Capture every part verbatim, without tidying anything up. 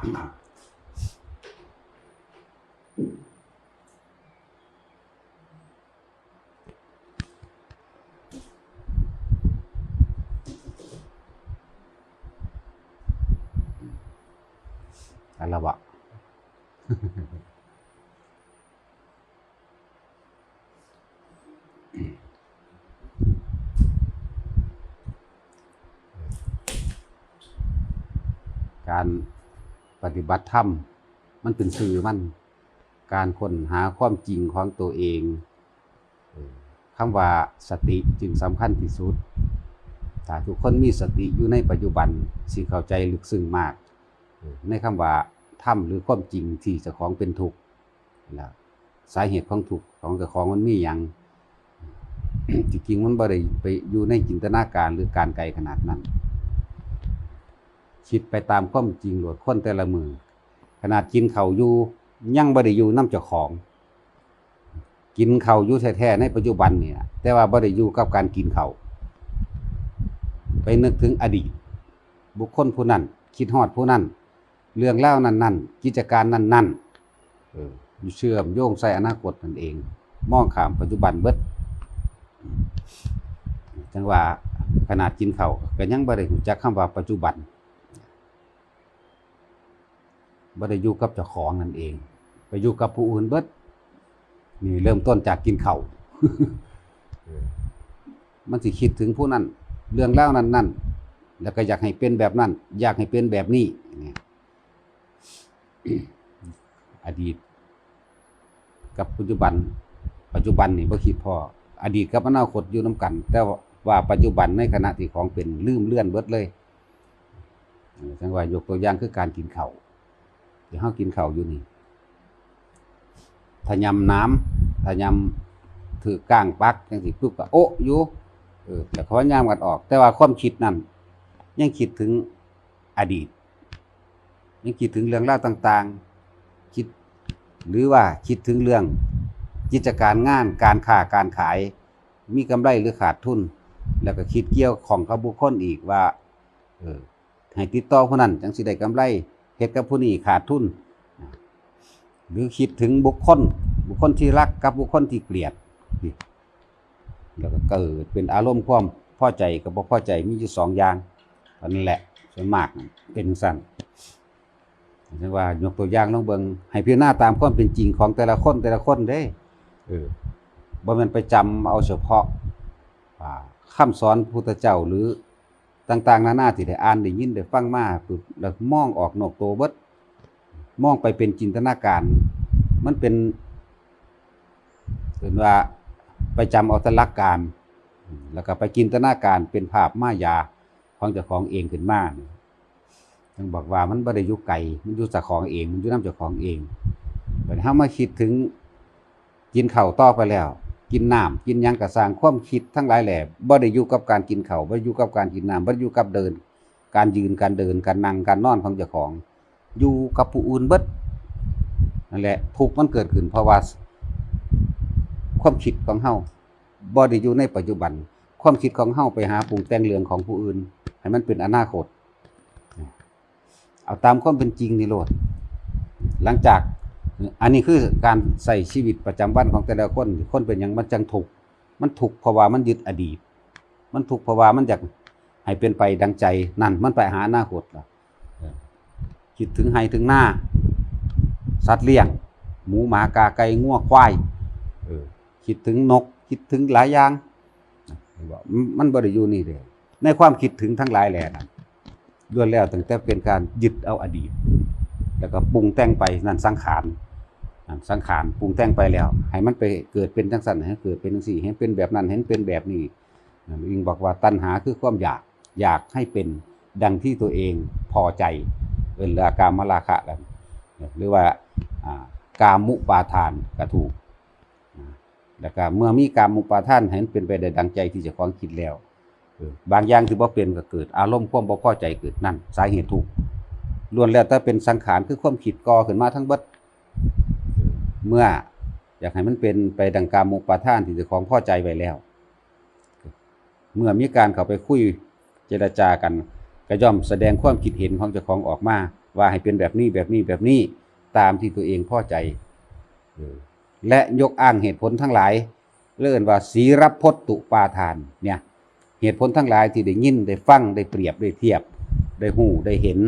อันละวะ การปฏิบัติธรรม มันเป็นซื่อมัน การค้นหาความจริงของตัวเอง เออ คำว่าสติจึงสำคัญที่สุด ถ้าทุกคนมีสติอยู่ในปัจจุบัน สิเข้าใจลึกซึ้งมาก เออ ในคำว่าธรรมหรือความจริงที่เจ้าของเป็นทุกข์ และสาเหตุของทุกข์ของเจ้าของมันมีหยัง ที่จริงมันบ่ได้ไปอยู่ในจินตนาการหรือการไกลขนาดนั้น คิดไปตามความจริงโลด คนแต่ละมื้อ ขนาดกินข้าวอยู่ ยังบ่ได้อยู่นำเจ้าของ กินข้าวอยู่แท้ๆ ในปัจจุบันนี่ล่ะ แต่ว่าบ่ได้อยู่กับการกินข้าว ไปนึกถึงอดีต บุคคลผู้นั้น คิดฮอดผู้นั้น เรื่องราวนั้นๆ กิจการนั้นๆ เออ อยู่เชื่อมโยงใส่อนาคตนั่นเอง มองข้ามปัจจุบันเบิด จั่งว่าขนาดกินข้าวก็ยังบ่ได้รู้จักคำว่าปัจจุบัน บ่ได้อยู่กับเจ้าของนั่นเอง ไปอยู่กับผู้อื่นเบิด นี่เริ่มต้นจากกินข้าว เออ มันสิคิดถึงผู้นั้น เรื่องราวนั้นๆ แล้วก็อยากให้เป็นแบบนั้น อยากให้เป็นแบบนี้ เนี่ย อดีตกับปัจจุบัน ปัจจุบันนี่บ่คิดพ้อ อดีตกับอนาคตอยู่นำกัน แต่ว่าปัจจุบันในขณะที่ของเป็นลืมเลือนเบิดเลย เออ จั่งว่ายกตัวอย่างคือการกินข้าว ที่เฮากินข้าวอยู่นี่ ถ้ายำน้ำ ถ้ายำถือก้างปักจั่งซี้ปุ๊บก็โอ๊ะอยู่ เออ แต่ขอยามกันออก แต่ว่าความคิดนั่นยังคิดถึงอดีต ยังคิดถึงเรื่องราวต่างๆ คิด หรือว่าคิดถึงเรื่องกิจการงาน การค้าการขาย มีกำไรหรือขาดทุน แล้วก็คิดเกี่ยวข้องกับบุคคลอีกว่า เออ ให้ติดต่อผู้นั้นจั่งสิได้กำไร เฮ็ดกับผู้นี้ขาดทุน หรือคิดถึงบุคคล บุคคลที่รักกับบุคคลที่เกลียด นี่ แล้วก็เกิดเป็นอารมณ์ความพอใจกับบ่พอใจ มีอยู่สองอย่าง อันนั้นแหละ ส่วนมากเป็นจั่งซั้น จั่งว่ายกตัวอย่างลองเบิ่ง ให้พิจารณาตามความเป็นจริงของแต่ละคน แต่ละคนเด้ เออ บ่แม่นไปจำเอาเฉพาะ อ่า คำสอนพระพุทธเจ้าหรือต่างๆ นานาที่ได้อ่านได้ยินได้ฟังมาปุ๊บ แล้วมองออกนอกตัวเบิด มองไปเป็นจินตนาการ มันเป็น เอิ้นว่าไปจำเอาแต่หลักการ แล้วก็ไปจินตนาการเป็นภาพมายาของเจ้าของเองขึ้นมา จั่งบอกว่ามันบ่ได้อยู่ไกล มันอยู่เจ้าของเอง มันอยู่นำเจ้าของเอง บัดนี้เฮามาคิดถึงกินข้าวต่อไปแล้ว กินน้ำ กินหยังก็ซ่าง ความคิดทั้งหลายแหล่ บ่ได้อยู่กับการกินข้าว บ่ได้อยู่กับการกินน้ำ บ่ได้อยู่กับเดิน การยืน การเดิน การนั่ง การนอนของเจ้าของ อยู่กับผู้อื่นเบิด นั่นแหละ ทุกข์มันเกิดขึ้น เพราะว่าความคิดของเฮาบ่ได้อยู่ในปัจจุบัน ความคิดของเฮาไปหาปรุงแต่งเรื่องของผู้อื่น ให้มันเป็นอนาคต เอาตามความเป็นจริงนี่โลด หลังจาก อันนี้คือการใช้ชีวิตประจำวันของแต่ละคน คนเป็นหยังมันจั่งทุกข์ มันทุกข์เพราะว่ามันยึดอดีต มันทุกข์เพราะว่ามันอยากให้เป็นไปดังใจ นั่นมันไปหาอนาคตละ เออ คิดถึงไร่ถึงนา สัตว์เลี้ยง หมูหมากาไก่งัวควาย เออ คิดถึงนก คิดถึงหลายอย่าง มันบ่ได้อยู่นี่เด้ ในความคิดถึงทั้งหลายแหล่นั้น ล้วนแล้วตั้งแต่เป็นการยึดเอาอดีต แล้วก็ปรุงแต่งไป นั่นสังขาร นั่นสังขารปรุงแต่งไปแล้ว ให้มันไปเกิดเป็นจั่งซั้น ให้เกิดเป็นจั่งซี้ ให้เป็นแบบนั้น ให้เป็นแบบนี้ นั่นอิงบอกว่าตัณหาคือความอยาก อยากให้เป็นดังที่ตัวเองพอใจ เอิ้นว่ากามราคะกัน หรือว่า อ่า กามุปาทานก็ถูก อ่า แล้วก็เมื่อมีกามุปาทานให้มันเป็นไปได้ดังใจที่เจ้าของคิดแล้ว เออ บางอย่างที่บ่เป็นก็เกิดอารมณ์ความบ่พอใจเกิด นั่นสาเหตุทุกข์ ล้วนแล้วแต่เป็นสังขารคือความคิดก่อขึ้นมาทั้งเบิด เมื่ออยากให้มันเป็นไปดังกามุปาทานที่เจ้าของพอใจไว้แล้ว เมื่อมีการเข้าไปคุยเจรจากัน ก็ย่อมแสดงความคิดเห็นของเจ้าของออกมา ว่าให้เป็นแบบนี้แบบนี้แบบนี้ ตามที่ตัวเองพอใจ เออ และยกอ้างเหตุผลทั้งหลาย เรียกว่าศีลพจน์ตุปาทานเนี่ย เหตุผลทั้งหลายที่ได้ยินได้ฟังได้เปรียบได้เทียบ ได้ฮู้ได้เห็น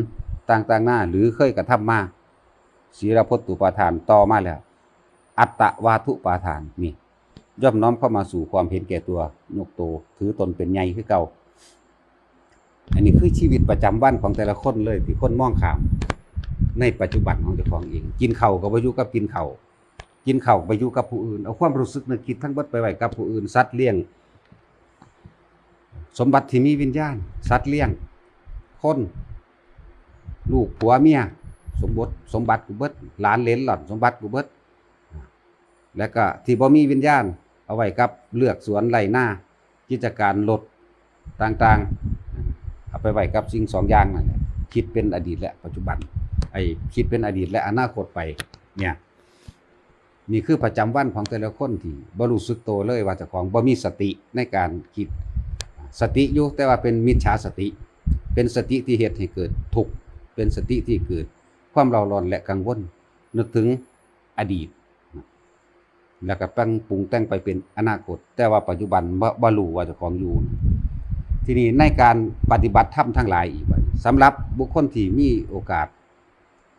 ต่างๆนานา หรือเคยกระทำมา ศีลพจน์ตุปาทานต่อมาแล้ว อัตตวาทุปาทานนี่ ย่อมน้อมเข้ามาสู่ความเห็นแก่ตัว ยกโตถือตนเป็นใหญ่คือเก่า อันนี้คือชีวิตประจำวันของแต่ละคนเลยที่คนมองข้ามในปัจจุบันของเจ้าของเอง กินข้าวก็บ่อยู่กับกินข้าว กินข้าวไปอยู่กับผู้อื่น เอาความรู้สึกนึกคิดทั้งเบิดไปไว้กับผู้อื่น สัตว์เลี้ยง สมบัติที่มีวิญญาณ สัตว์เลี้ยง คน ลูกผัวเมีย สมบัติสมบัติกูเบิด หลานเหลนหล่อนสมบัติกูเบิด แล้วก็ที่บ่มีวิญญาณ เอาไว้กับเฮือนสวนไร่นา กิจการรถต่างๆ เอาไปไว้กับสิ่งสองอย่างนั่นแหละ คิดเป็นอดีตและปัจจุบัน ไอ้คิดเป็นอดีตและอนาคตไป เนี่ย นี่คือประจำวันของแต่ละคนที่บ่รู้สึกตัวเลยว่าเจ้าของบ่มีสติในการคิด สติอยู่แต่ว่าเป็นมิจฉาสติ เป็นสติที่เฮ็ดให้เกิดทุกข์ เป็นสติที่เกิดความเร่าร้อนและกังวล นึกถึงอดีต แล้วก็ปรุงแต่งไปเป็นอนาคต แต่ว่าปัจจุบันบ่ บ่รู้ว่าเจ้าของอยู่ ทีนี้ในการปฏิบัติธรรมทั้งหลายอีกบัดนี้ สำหรับบุคคลที่มีโอกาส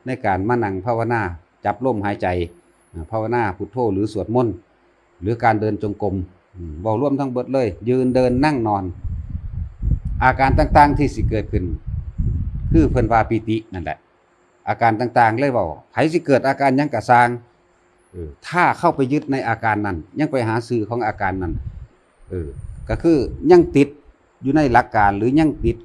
ในการมานั่งภาวนา จับลมหายใจ อ่า ภาวนาพุทโธหรือสวดมนต์ หรือการเดินจงกรม อืม เว้ารวมทั้งเบิดเลย ยืนเดินนั่งนอน อาการต่างๆที่สิเกิดขึ้น คือเพิ่นว่าปีตินั่นแหละ อาการต่างๆเลยเว้า ไผสิเกิดอาการหยังก็ซ่าง เออ ถ้าเข้าไปยึดในอาการนั้น ยังไปหาชื่อของอาการนั้น เออ ก็คือยังติดอยู่ในหลักการ หรือยังติด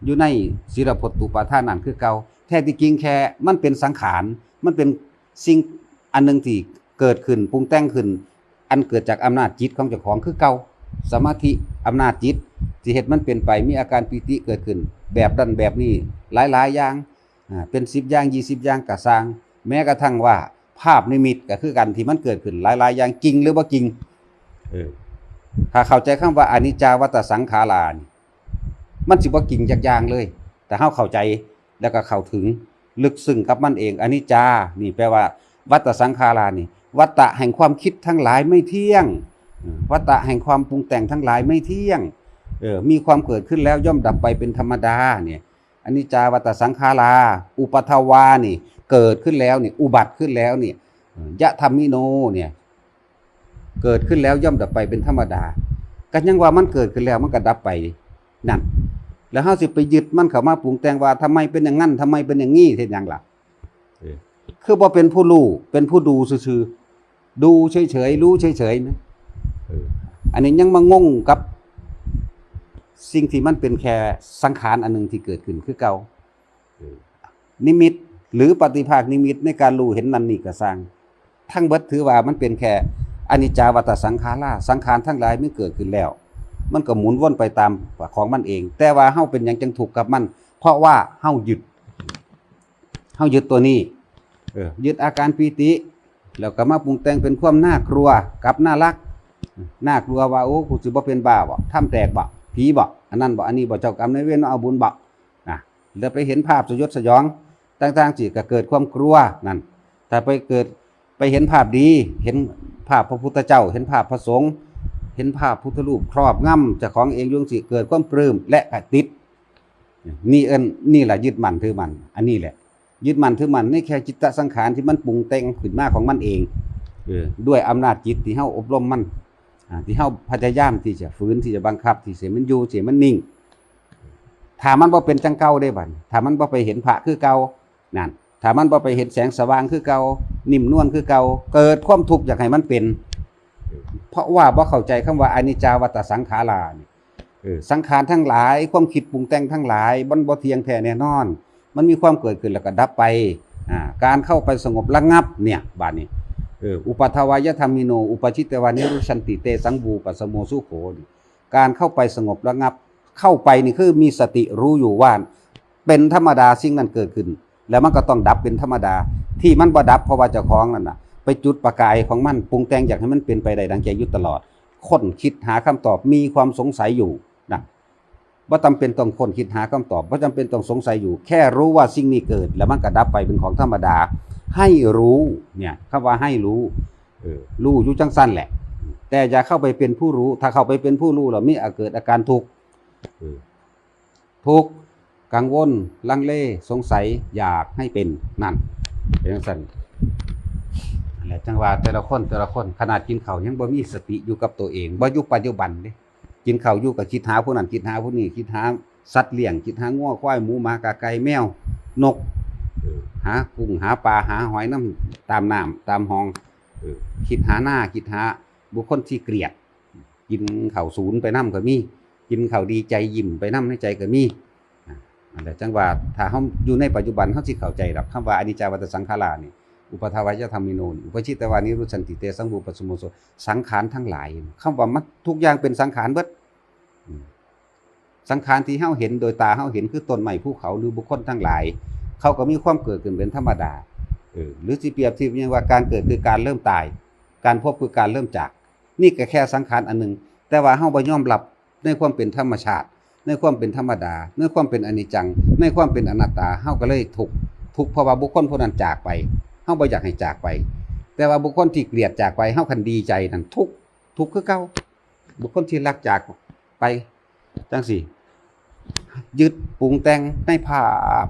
อยู่ในศีลพจน์ตุปาทานนั้นคือเก่า แท้ที่จริงแค่มันเป็นสังขาร มันเป็นสิ่งอันหนึ่งที่เกิดขึ้น ปรุงแต่งขึ้น อันเกิดจากอำนาจจิตของเจ้าของคือเก่า สมาธิ อำนาจจิตที่เฮ็ดมันเป็นไป มีอาการปีติเกิดขึ้น แบบนั้นแบบนี้ หลายๆอย่าง อ่า เป็นสิบอย่าง ยี่สิบอย่างก็ซ่าง แม้กระทั่งว่าภาพนิมิตก็คือกัน ที่มันเกิดขึ้นหลายๆอย่าง จริงหรือบ่จริง เออ ถ้าเข้าใจคำว่าอนิจจาวัตตสังขารานี่ มันสิบ่จริงจักอย่างเลย แต่เฮาเข้าใจ แล้วก็เข้าถึงลึกซึ้งกับมันเอง อนิจจา นี่แปลว่าวัตตสังขารานี่ วัตตะแห่งความคิดทั้งหลายไม่เที่ยง เออ วัตตะแห่งความปรุงแต่งทั้งหลายไม่เที่ยง เออ มีความเกิดขึ้นแล้วย่อมดับไปเป็นธรรมดาเนี่ย อนิจจาวัตตสังขารา อุปัทวานี่ เกิดขึ้นแล้วนี่ อุบัติขึ้นแล้วนี่ เออ ยะธัมมิโนเนี่ย เกิดขึ้นแล้วย่อมดับไปเป็นธรรมดา ก็ยังว่ามันเกิดขึ้นแล้วมันก็ดับไปนั่น แล้วเฮาสิไปยึดมันเข้ามาปรุงแต่งว่าทำไมเป็นอย่างนั้น ทำไมเป็นอย่างนี้ เฮ็ดหยังล่ะ เออ คือบ่เป็นผู้รู้ เป็นผู้ดูซื่อๆ ดูเฉยๆ รู้เฉยๆ นะ เออ อันนี้ยังมางงกับสิ่งที่มันเป็นแค่สังขารอันหนึ่งที่เกิดขึ้นคือเก่า เออ นิมิตหรือปฏิภาคนิมิตในการรู้เห็นนั่นนี่ก็ซ่าง ทั้งเบิดถือว่ามันเป็นแค่อนิจจาวัตตสังขารา สังขารทั้งหลายมันเกิดขึ้นแล้ว มันก็หมุนวนไปตามของมันเอง แต่ว่าเฮาเป็นหยังจังทุกข์กับมัน เพราะว่าเฮายึด เฮายึดตัวนี้ เออ ยึดอาการปีติ แล้วก็มาปรุงแต่งเป็นความน่ากลัวกับน่ารัก น่ากลัวว่า โอ้ กูสิบ่เป็นบ้าบ่ ถ้ำแตกบ่ ผีบ่ อันนั้นบ่ อันนี้บ่ เจ้ากรรมนายเวรมาเอาบุญบ่ นะ แล้วไปเห็นภาพสยดสยองต่างๆ จิตก็เกิดความกลัวนั่น ถ้าไปเกิด ไปเห็นภาพดี เห็นภาพพระพุทธเจ้า เห็นภาพพระสงฆ์ เห็นภาพพุทธรูปครอบงำเจ้าของเองอยู่จั่งซี้ เกิดความปลื้มและก็ติด นี่เอิ้น นี่แหละยึดมั่นถือมั่น อันนี้แหละ ยึดมั่นถือมั่นในแค่จิตตสังขารที่มันปรุงแต่งขึ้นมาของมันเอง เออ ด้วยอำนาจจิตที่เฮาอบรมมัน อ่า ที่เฮาพยายามที่จะฝืน ที่จะบังคับ ที่สิให้มันอยู่ สิให้มันนิ่ง ถ้ามันบ่เป็นจังเก่าเด้บัดนี้ ถ้ามันบ่ไปเห็นพระคือเก่า นั่น ถ้ามันบ่ไปเห็นแสงสว่างคือเก่า นิ่มนวลคือเก่า เกิดความทุกข์อยากให้มันเป็น เพราะว่าบ่เข้าใจคำว่าอนิจจาวัตตสังขารานี่ เออ สังขารทั้งหลาย ความคิดปรุงแต่งทั้งหลาย มันบ่เที่ยงแท้แน่นอน มันมีความเกิดขึ้นแล้วก็ดับไป อ่า การเข้าไปสงบระงับเนี่ย บาดนี้ เออ อุปัทวายะธัมมิโน อุปาจิตวานิรุชชันติ เตสัง วูปะสะโม สุโข นี่ การเข้าไปสงบระงับ เข้าไปนี่คือมีสติรู้อยู่ว่า เป็นธรรมดาสิ่งนั้นเกิดขึ้น แล้วมันก็ต้องดับเป็นธรรมดา ที่มันบ่ดับเพราะว่าเจ้าของนั่นน่ะ ไปจุดประกายของมัน ปรุงแต่งอยากให้มันเป็นไปได้ดังใจอยู่ตลอด ค้นคิดหาคำตอบ มีความสงสัยอยู่นะ บ่จำเป็นต้องค้นคิดหาคำตอบ บ่จำเป็นต้องสงสัยอยู่ แค่รู้ว่าสิ่งนี้เกิด แล้วมันก็ดับไปเป็นของธรรมดา ให้รู้ เนี่ย คำว่าให้รู้ เออ รู้อยู่จังซั่นแหละ แต่อย่าเข้าไปเป็นผู้รู้ ถ้าเข้าไปเป็นผู้รู้แล้วมีอา เกิดอาการทุกข์ เออ ทุกข์ กังวล ลังเล สงสัย อยากให้เป็น นั่น เป็นจังซั่น นั่นแหละ จั่งว่าแต่ละคน แต่ละคน ขนาดกินข้าวยังบ่มีสติอยู่กับตัวเอง บ่อยู่ปัจจุบันเด้ กินข้าวอยู่ก็คิดหาผู้นั้น คิดหาผู้นี้ คิดหาสัตว์เลี้ยง คิดหางัว ควาย หมู หมา กา ไก่ แมว นก เออ หากุ้ง หาปลา หาหอยนำตามน้ำตามหอง เออ คิดหานา คิดหาบุคคลที่เกลียด กินข้าวสูนไปนำก็มี กินข้าวดีใจยิ้มไปนำในใจก็มี อ่ะ นั่นแหละ จั่งว่าถ้าเฮาอยู่ในปัจจุบัน เฮาสิเข้าใจดอก คำว่าอนิจจาวัฏฏะสังขารานี่ อุปาทวายะธัมมิโนนี่ อุปาทิตวานิรุจจันติ เตสัง วุปปะสมโมโส สังขารทั้งหลาย คำว่ามันทุกอย่างเป็นสังขารเบิด อืม สังขารที่เฮาเห็นโดยตาเฮาเห็น คือต้นไม้ ภูเขา หรือบุคคลทั้งหลาย เขาก็มีความเกิดขึ้นเป็นธรรมดา เออ หรือสิเปรียบเทียบอย่างว่าการเกิดคือการเริ่มตาย การพบคือการเริ่มจาก นี่ก็แค่สังขารอันหนึ่ง แต่ว่าเฮาบ่ยอมรับในความเป็นธรรมชาติ ในความเป็นธรรมดา ในความเป็นอนิจจัง ในความเป็นอนัตตา เฮาก็เลยทุกข์ ทุกข์เพราะว่าบุคคลผู้นั้นจากไป เฮาบ่อยากให้จากไป แต่ว่าบุคคลที่เกลียดจากไป เฮาคันดีใจนั่นทุกข์ ทุกข์คือเก่า บุคคลที่รักจากไป จั่งซี้ ยึดปรุงแต่งในภา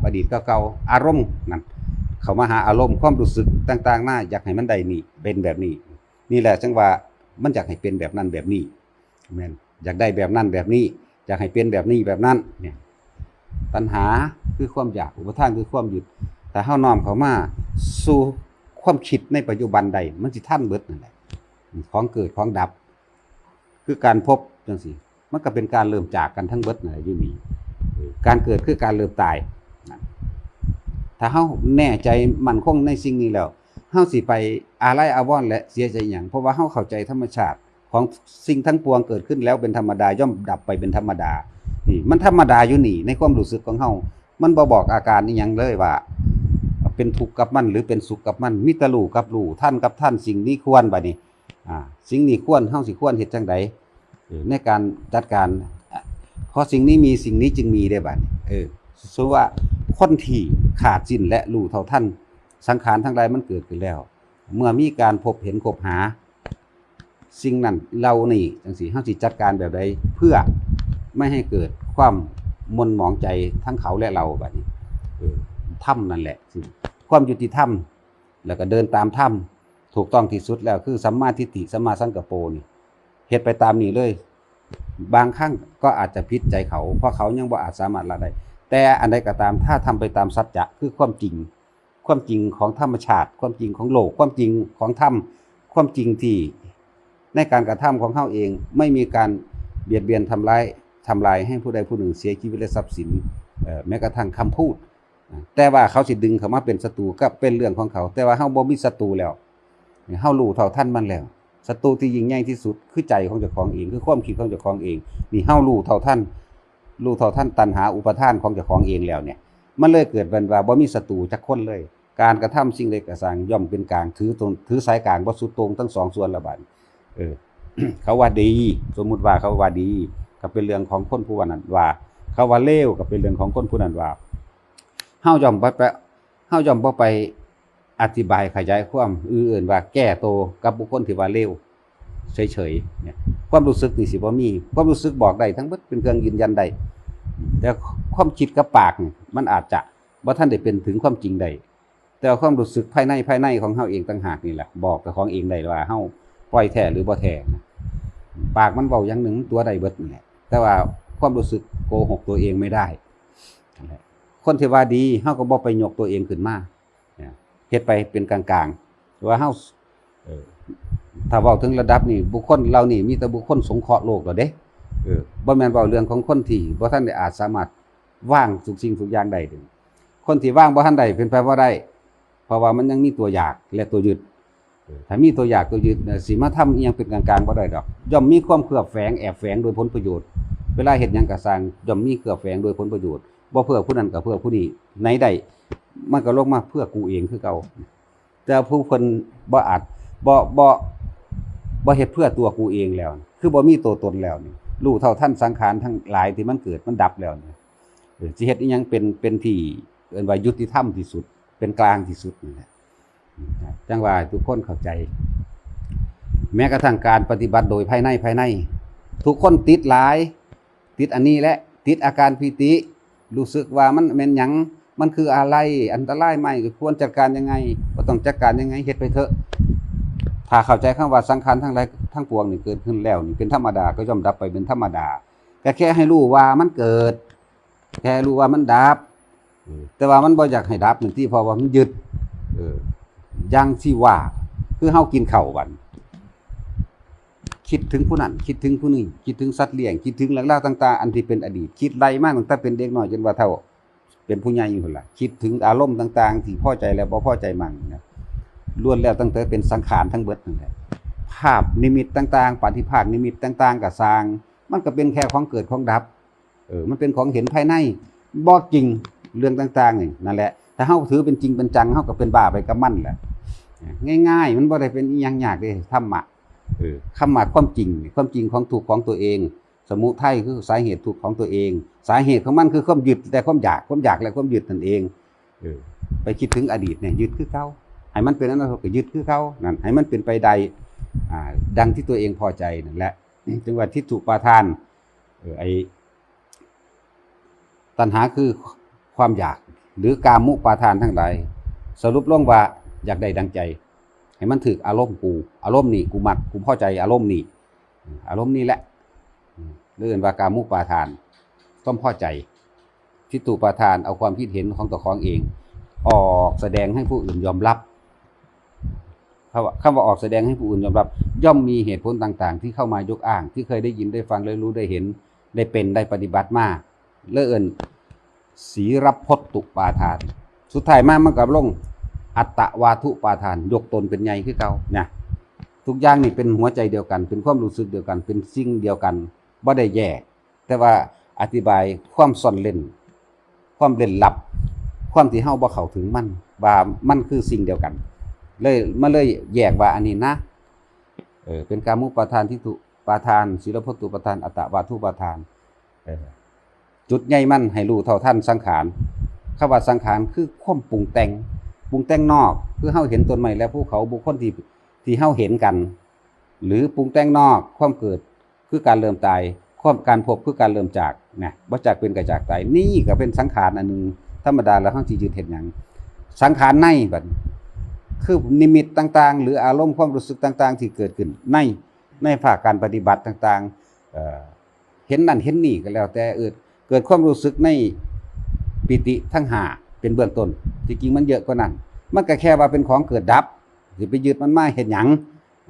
พอดีตเก่าๆ อารมณ์นั่น เข้ามาหาอารมณ์ ความรู้สึกต่างๆ นา อยากให้มันได้นี่ เป็นแบบนี้ นี่แหละจั่งว่ามันอยากให้เป็นแบบนั้นแบบนี้ แม่น อยากได้แบบนั้นแบบนี้ อยากให้เป็นแบบนี้แบบนั้น เนี่ย ตัณหาคือความอยาก อุปาทานคือความยึด ถ้าเฮาน้อมเข้ามาสู่ความคิดในปัจจุบันได้ มันสิทันเบิดนั่นแหละ ของเกิดของดับ คือการพบจั่งซี้ มันก็เป็นการเริ่มจากกันทั้งเบิดนั่นแหละอยู่นี่ เออ การเกิดคือการเริ่มตาย นั่น ถ้าเฮาแน่ใจมั่นคงในสิ่งนี้แล้ว เฮาสิไปอาลัยอาวรณ์และเสียใจหยัง เพราะว่าเฮาเข้าใจธรรมชาติของสิ่งทั้งปวงเกิดขึ้นแล้วเป็นธรรมดา ย่อมดับไปเป็นธรรมดา นี่มันธรรมดาอยู่นี่ ในความรู้สึกของเฮา มันบ่บอกอาการอิหยังเลยว่า เป็นทุกข์กับมันหรือเป็นสุขกับมัน มีแต่รู้กับรู้ ทันกับทัน สิ่งนี้ควร บัดนี้ อ่า สิ่งนี้ควร เฮาสิควรเฮ็ดจั่งใด เออ ในการจัดการ อ่ะ เพราะสิ่งนี้มี สิ่งนี้จึงมีได้ บัดนี้ เออ สมมุติว่าคนที่ขาดสิ้นและรู้เท่าทันสังขารทั้งหลายมันเกิดขึ้นแล้ว เมื่อมีการพบเห็นคบหา สิ่งนั้นเหล่านี้จั่งซี้ เฮาสิจัดการแบบใดเพื่อไม่ให้เกิดความหม่นหมองใจทั้งเขาและเรา บัดนี้ เออ ธรรมนั่นแหละ ความยุติธรรม แล้วก็เดินตามธรรม ถูกต้องที่สุดแล้วคือสัมมาทิฏฐิ สัมมาสังกัปโปนี่ เฮ็ดไปตามนี้เลย บางครั้งก็อาจจะผิดใจเขา เพราะเขายังบ่อาจสามารถละได้ แต่อันใดก็ตาม ถ้าทำไปตามสัจจะ คือความจริง ความจริงของธรรมชาติ ความจริงของโลก ความจริงของธรรม ความจริงที่ในการกระทำของเฮาเอง ไม่มีการเบียดเบียนทำร้าย ทำลายให้ผู้ใดผู้หนึ่งเสียชีวิตและทรัพย์สิน เอ่อ แม้กระทั่งคำพูด แต่ว่าเขาสิดึงเข้ามาเป็นศัตรูก็เป็นเรื่องของเขา แต่ว่าเฮาบ่มีศัตรูแล้ว เฮารู้เท่าทันมันแล้ว ศัตรูที่ยิ่งใหญ่ที่สุดคือใจของเจ้าของเอง คือความคิดของเจ้าของเอง นี่เฮารู้เท่าทัน รู้เท่าทันตัณหาอุปาทานของเจ้าของเองแล้วเนี่ย มันเลยเกิดเป็นว่าบ่มีศัตรูจักคนเลย การกระทำสิ่งใดก็ซ่างย่อมเป็นกลาง ถือตรง ถือสายกลางบ่สุดโต่งทั้งสองส่วนละบัด เออ เขาว่าดี สมมุติว่าเขาว่าดี ก็เป็นเรื่องของคนผู้ว่านั้นว่า เขาว่าเลว ก็เป็นเรื่องของคนผู้นั้นว่า เฮาย่อมบ่ไป เฮาย่อมบ่ไปอธิบายขยายความ อือเอิ้นว่าแก้โตกับบุคคลที่ว่าเลว เฉยๆ เนี่ย ความรู้สึกนี่สิบ่มี ความรู้สึกบอกได้ทั้งหมด เป็นเครื่องยืนยันได้ แต่ความคิดกับปากนี่มันอาจจะบ่ทันได้เป็นถึงความจริงได้ แต่ว่าความรู้สึกภายใน ภายในของเฮาเองต่างหากนี่แหละ บอกเจ้าของเองได้ว่าเฮาปล่อยแท้หรือบ่แท้นะ ปากมันเว้าอย่างหนึ่ง ตัวได้เบิดนั่นแหละ แต่ว่าความรู้สึกโกหกตัวเองไม่ได้ นั่นแหละ คนที่ว่าดี เฮาก็บ่ไปยกตัวเองขึ้นมา เนี่ย เฮ็ดไปเป็นกลางๆ ว่าเฮา เออ ถ้าเว้าถึงระดับนี้ บุคคลเหล่านี้มีแต่บุคคลสงเคราะห์โลกแล้วเด้ เออ บ่แม่นเว้าเรื่องของคนที่บ่ทันได้อาจสามารถวางทุกสิ่งทุกอย่างได้เด้ คนที่วางบ่ทันได้เป็นไปบ่ได้ เพราะว่ามันยังมีตัวอยากและตัวยึด เออ ถ้ามีตัวอยากตัวยึดน่ะ สิมาทำอิหยังเป็นกลางๆ บ่ได้ดอก ย่อมมีความเคลือบแฝงแอบแฝงโดยผลประโยชน์ เวลาเฮ็ดหยังก็ซ่าง ย่อมมีเคลือบแฝงโดยผลประโยชน์ บ่เพื่อผู้นั้นก็เพื่อผู้นี้ ไหนได้ มันก็ลงมาเพื่อกูเองคือเก่า แต่ผู้เพิ่นบ่อาจ บ่ บ่ บ่เฮ็ดเพื่อตัวกูเองแล้ว คือบ่มีตัวตนแล้วนี่ รู้เท่าทันสังขารทั้งหลายที่มันเกิดมันดับแล้วเนี่ย เออ สิเฮ็ดอิหยังเป็น เป็นที่เอิ้นว่ายุติธรรมที่สุด เป็นกลางที่สุดนี่แหละ จั่งว่าทุกคนเข้าใจ แม้กระทั่งการปฏิบัติโดยภายใน ภายใน ทุกคนติดหลาย ติดอันนี้แหละ ติดอาการปีติ รู้สึกว่ามันแม่นหยัง มันคืออะไร อันตรายไหม ควรจัดการยังไง ก็ต้องจัดการยังไง เฮ็ดไปเถอะ ถ้าเข้าใจคำว่าสังขารทั้งหลายทั้งปวงนี่เกิดขึ้นแล้วนี่เป็นธรรมดา ก็ย่อมดับไปเป็นธรรมดา ก็แค่ให้รู้ว่ามันเกิด แค่รู้ว่ามันดับ เออ แต่ว่ามันบ่อยากให้ดับนั่นติ เพราะว่ามันยึด เออ อย่างที่ว่า คือเฮากินข้าวบัด คิดถึงผู้นั้น คิดถึงผู้นี้ คิดถึงสัตว์เลี้ยง คิดถึงเรื่องราวต่างๆ อันที่เป็นอดีต คิดไล่มาตั้งแต่เป็นเด็กน้อยจนว่าเฒ่า เป็นผู้ใหญ่อยู่หั่นล่ะ คิดถึงอารมณ์ต่างๆ ที่พอใจและบ่พอใจมั่งนะ ล้วนแล้วตั้งแต่เป็นสังขารทั้งเบิดนั่นแหละ ภาพนิมิตต่างๆ ปฏิภาคนิมิตต่างๆ ก็ซ่าง มันก็เป็นแค่ของเกิดของดับ เออ มันเป็นของเห็นภายใน บ่จริง เรื่องต่างๆ นี่ นั่นแหละ ถ้าเฮาถือเป็นจริงเป็นจัง เฮาก็เป็นบ้าไปกับมันแหละ ง่ายๆ มันบ่ได้เป็นอิหยังยากเด้ ธรรมะ เออ ธรรมะความจริง ความจริงของทุกข์ของตัวเอง สมุทัยคือสาเหตุทุกข์ของตัวเอง สาเหตุของมันคือความยึดและความอยาก ความอยากและความยึดนั่นเอง เออ ไปคิดถึงอดีตเนี่ย ยึดคือเก่า ให้มันเป็นอนาคตก็ยึดคือเก่า นั่น ให้มันเป็นไปได้ อ่า ดังที่ตัวเองพอใจนั่นแหละ จึงว่าทิฏฐุปาทาน เออ ไอ้ ตัณหาคือความอยาก หรือกามุปาทานทั้งหลาย สรุปลงว่าอยากได้ดังใจ ให้มันถืกอารมณ์กู อารมณ์นี่กูมัก กูพอใจอารมณ์นี่ อารมณ์นี่แหละ เรียกว่ากามุปาทาน ความพอใจ ทิฏฐุปาทาน เอาความคิดเห็นของตัวของเอง ออกแสดงให้ผู้อื่นยอมรับ คำว่า คำว่าออกแสดงให้ผู้อื่นยอมรับ ย่อมมีเหตุผลต่างๆ ที่เข้ามายกอ้าง ที่เคยได้ยินได้ฟังได้รู้ได้เห็น ได้เป็นได้ปฏิบัติมา เรียกเอิ้น ศีลพจน์ตุปาทาน สุดท้ายมามันก็ลงอัตตวาทุปาทาน ยกตนเป็นใหญ่คือเก่านะ ทุกอย่างนี่เป็นหัวใจเดียวกัน เป็นความรู้สึกเดียวกัน เป็นสิ่งเดียวกัน บ่ได้แยก แต่ว่าอธิบายความซ่อนเร้น ความเร้นลับ ความที่เฮาบ่เข้าถึงมัน ว่ามันคือสิ่งเดียวกัน เลย มันเลยแยกว่าอันนี้นะ เออ เป็นกามุปาทาน ทิฏฐุปาทาน ศีลพจน์ตุปาทาน อัตตวาทุปาทาน เออ จุดใหญ่มันให้รู้เท่าทันสังขาร คำว่าสังขารคือความปรุงแต่ง ปรุงแต่งนอก คือเฮาเห็นต้นไม้และภูเขา บุคคลที่ ที่เฮาเห็นกัน หรือปรุงแต่งนอก ความเกิดคือการเริ่มตาย ความ การพบคือการเริ่มจากนะ บ่จากเป็นก็จากตาย นี่ก็เป็นสังขารอันหนึ่ง ธรรมดาแล้วเฮาสิยึดเฮ็ดหยัง สังขารในบัดนี้ คือนิมิตต่างๆ หรืออารมณ์ความรู้สึกต่างๆ ที่เกิดขึ้นใน ในภาคการปฏิบัติต่างๆ เอ่อ เห็นนั่นเห็นนี่ก็แล้วแต่ เออ เกิดความรู้สึกในปีติทั้งห้าเป็นเบื้องต้น ที่จริงมันเยอะกว่านั้น มันก็แค่ว่าเป็นของเกิดดับ สิไปยึดมันมาเฮ็ดหยัง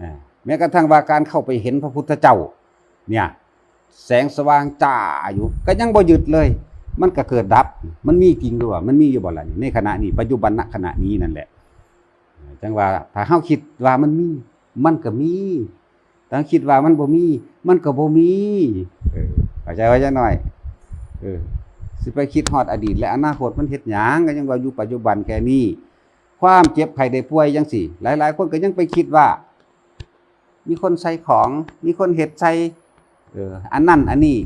อ่า แม้กระทั่งว่าการเข้าไปเห็นพระพุทธเจ้า เนี่ย แสงสว่างจ้าอยู่ ก็ยังบ่ยึดเลย มันก็เกิดดับ มันมีจริงหรือว่า มันมีอยู่บ่ล่ะนี่ ในขณะนี้ ปัจจุบันณขณะนี้นั่นแหละ จั่งว่าถ้าเฮาคิดว่ามันมี มันก็มี ถ้าคิดว่ามันบ่มี มันก็บ่มี เออ เข้าใจว่าจั่งน้อย เออ สิไปคิดฮอดอดีตและอนาคตมันเฮ็ดหยัง ก็ยังว่าอยู่ปัจจุบันแค่นี้ ความเจ็บไข้ได้ป่วยจั่งซี้ หลายๆ คนก็ยังไปคิดว่า มีคนใส่ของ มีคนเฮ็ดใส่ เออ อันนั้นอันนี้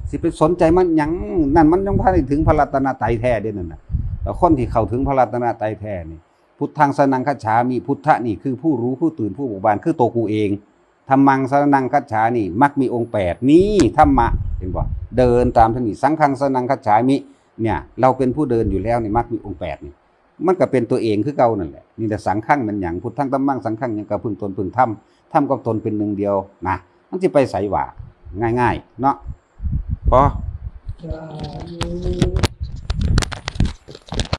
สิไปสนใจมันหยัง นั่นมันยังบ่ทันได้ถึงพระรัตนตรัยแท้เด้นั่นน่ะ แต่คนที่เข้าถึงพระรัตนตรัยแท้นี่ พุทธังสรณังคัจฉามิ พุทธะนี่คือผู้รู้ผู้ตื่นผู้เบิกบาน คือตัวกูเอง ธัมมังสรณังคัจฉามิ มรรคมีองค์แปด นี่ธรรมะ เห็นบ่ เดินตามทางนี้ สังฆังสรณังคัจฉามิ เนี่ย เราเป็นผู้เดินอยู่แล้วนี่ มรรคมีองค์แปดนี่ มันก็เป็นตัวเองคือเก่านั่นแหละ นี่แหละ สังฆังมันหยัง พุทธังธัมมังสังฆังหยัง ก็พึ่งตนพึ่งธรรม ธรรมกับตนเป็นหนึ่งเดียวนะ มันสิไปไสวะ ง่ายๆ เนาะ พอ สาธุ